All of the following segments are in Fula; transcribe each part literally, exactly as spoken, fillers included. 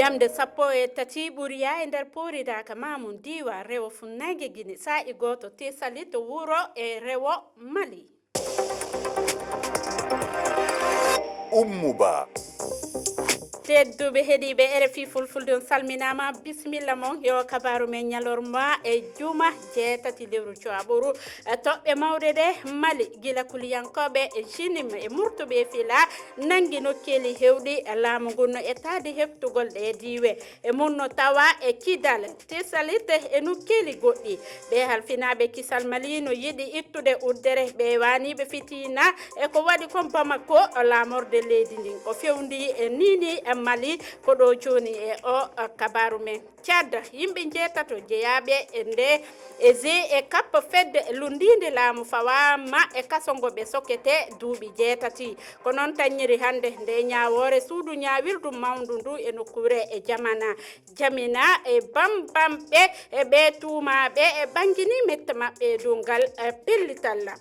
Jamde sappo e tati ɓuriya e nder pooridaaka maamun diiwa rewo funnaange Gine, saa'i gooto Tesalit wuro e rewo Mali. Ummu Ba. Tedduɓe heɗiiɓe R F I Fulfulde, on salminaama, bisimilla mon. Yo kabaaru men ñalorma e juma jeetati lewru coaɓuru. Toɓɓe mawɗe ɗe Mali, gila kuliyankooɓe Jinim e murtuɓe e fila, nangi nokkeeli hewɗi. Laamu ngun no etaade heftugol ɗe diiwe. E mun no tawa e Kidal, Tesalit e nokkeeli goɗɗi. Ɓe halfinaaɓe kisal Mali no yiɗi ittude uddere ɓe waaniiɓe fitiina e ko waɗi kon Bamako, laamorde leydi ndin. Ko fewndi e niini e Mali, ko ɗo jooni e o kabaaru men. Tchad, yimɓe njeetato jeyaaɓe e nde e G E Cap fedde lunndiinde laamu fawaama e kaso ngo ɓe sokete duuɓi jeetati. Ko noon tanñiri hannde nde ñaawoore suudu ñaawirdu mawndu ndu e nokkuure e Jamana. Jamina e bambamɓe e ɓe tuumaaɓe e ɓangini mette maɓɓe e dow ngal, eh, pellital.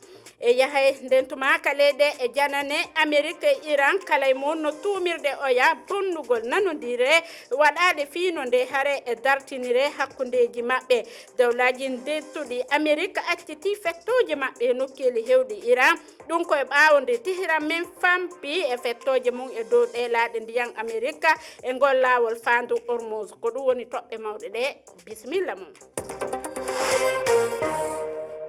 E yahay nden tuma ka leyɗe e janane Amerik e Iran, kala e mun no tuumirde oya bonnugol nanondire waɗaade fii no nde hare e dartinire hakkundeeji maɓɓe. Dawlaaji ndettuɗi Amerik acciti fettooje maɓɓe e nokkeeli hewɗi Iran. Ɗum ko e ɓaawo nde Tehran men fampi e fettooje mum e dow ɗe laaɗe ndiyan Amerik e ngol laawol faandu Hormuz. Ko ɗum woni toɓɓe mawɗe ɗe. Bisimilla mon.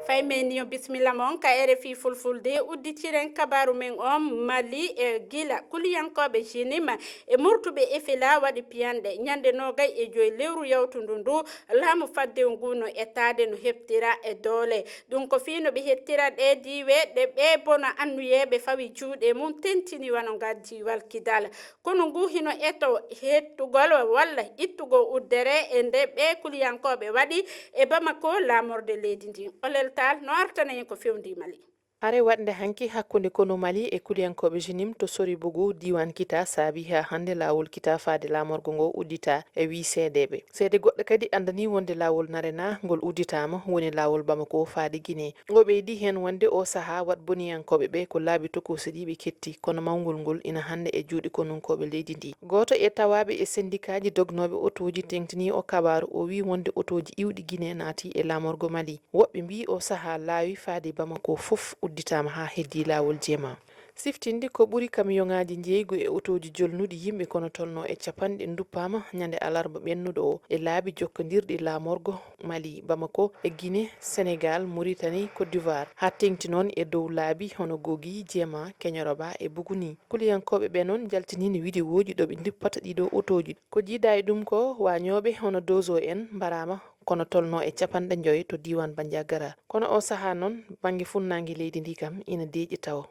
Fay men yo bisimilla mon ka R F I Fulfulde. Udditiren kabaaru men on Mali e gila kuliyankooɓe Jinim e murtuɓe e fila waɗi piyanɗe ñande noogay e joy lewru yawtundu ndu. Laamu faddewu ngu no etaade no heɓtira e doole. Ɗum ko fii no ɓe hettira ɗe diiwe ɗe ɓe bona annuyeeɓe fawi juuɗe mum tentini wano ngal diiwal Kidal. Kono ngu hino eto hettugol walla ittugol uddere e nde ɓe kuliyankooɓe waɗi e Bamako, laamorde leydi ndin. Olel Taal no artana en ko fewndi Mali. Hare waɗnde hanki hakkunde konu Mali e kuliyankooɓe Jinim to Soribougou, diiwaan Kita, saabii haa hannde laawol Kita faade laamorgo ngo uddita, e wii seedeeɓe. Seede goɗɗe kadi anndanii wonde laawol Narena ngol udditaama, woni laawol Bamako faade Gine. Ngo ɓeydi heen wonde oo sahaa waɗ boniyankooɓe ɓe ko laabi tokoosi ɗi ɓe ketti, kono mawngol ngol ina hannde e juuɗe konunkooɓe leydi ndi. Gooto e tawaaɓe e sendikaaji dognooɓe otooji teŋtinii o kabaaru, o wii wonde otooji iwɗi Gine naati e laamorgo Mali. Woɓɓe mbii oo sahaa laawi faade Bamako fof udditaama haa heddii laawol Jeema. Siftinde ko ɓuri kamiyoŋaaji njeeygu e otooji jolnuɗi yimɓe kono tolnoo e capanɗe nduppaama ñande alarba ɓennuɗo o e laabi jokkondirɗi laamorgo Mali, Bamako e Gine, Senegaal, Muritani, Côte d'Ivoire, haa teŋti noon e dow laabi hono Gogi, Jeema, Keñoroba e Buguni. Kuliyankooɓe ɓe noon njaltinii widiwooji ɗo ɓe nduppata ɗiɗo otooji. Ko jiidaa e ɗum ko waañooɓe hono Dozo en mbaraama kono tolnoo e capanɗe njoy to diiwaan Bandiagara. Kono oo sahaa noon, bannge funnaange leydi ndi kam ina deeƴi tawo.